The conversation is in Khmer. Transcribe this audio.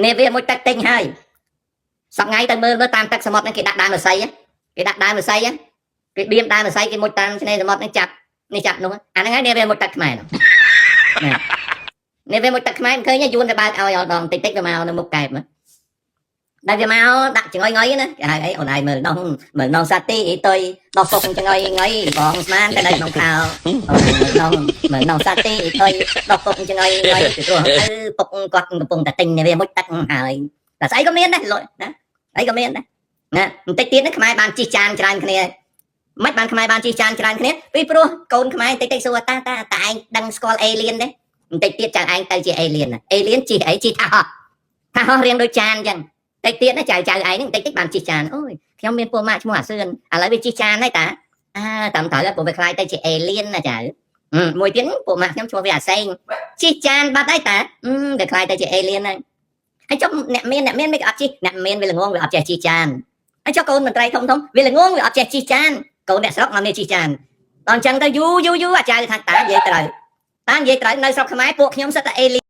នាវាមុជទឹកទិញហើយសប្ងៃទៅមើលមើលតាមទឹកសមុទ្រហ្នឹងគេដាក់ដើមឫស្សីគេដាក់ដើមឫស្សីគេបៀមដើមឫស្សីគេមុជតាមឆ្នេរសមុទ្រហ្នឹងចាប់នេះចាប់នោះអាហ្នឹងហើយនាវាមុជទឹកខ្មែរហ្នឹងនាវាមុជទឹកខ្មែរមិនឃើញយួនទៅបើកឲ្យអល់ដងតិចតិចទៅមកនៅមុខកែបដែលវាមកដាក់ចងុយងុយណាគេហៅអីអូនឯងមើលនងមើលនងសាទីអ៊ីតុយដោះពុកចងុយងុយបងស្មានតែនៅក្នុងខោអូនមើលនងមើលនងសាទីអ៊ីតុយដោះពុកចងុយងុយពីព្រោះឪពុកគាត់កំពុងតែទិញនាវាមុជទឹកហើយតែស្អីក៏មានដែរលុយណាអីក៏មានដែរណាបន្តិចទៀតហ្នឹងខ្មែរបានជិះចានច្រើនគ្នាមិនបានខ្មែរបានជិះចានច្រើនគ្នាពីព្រោះកូនខ្មែរតិចតិចសួរតាតាតាឯងដឹងស្គាល់ alien ទេបន្តិចទៀតចៅឯងទៅជា alien alien ជិះអីជិះថាហោះថាហោះរៀងដូចចានអញ្ចឹងតិចទៀតណាចៅចៅឯងហ្នឹងតិចតិចបានជិះចានអូយខ្ញុំមានពួកម៉ាក់ឈ្មោះអាសឿនឥឡូវវាជិះចានហើយតាអើតាមត្រូវពួកវាខ្លាយទៅជា alien ណាចៅមួយទៀតពួកម៉ាក់ខ្ញុំឈ្មោះវាអាសេងជិះចានបាត់ហើយតាវាខ្លាយទៅជា alien ហើយហើយចុះអ្នកមានអ្នកមានមិនអត់ជិះអ្នកមានវាល្ងងវាអត់ចេះជិះចានហើយចុះកូនមន្ត្រីធំធំវាល្ងងវាអត់ចេះជិះចានកូនអ្នកស្រុកមកមានជិះចានដល់អញ្ចឹងទៅយូរយូរយូរអាចៅថាតានិយាយត្រូវតានិយាយត្រូវនៅស្រុកខ្មែរពួកខ្ញុំសិតតែ alien។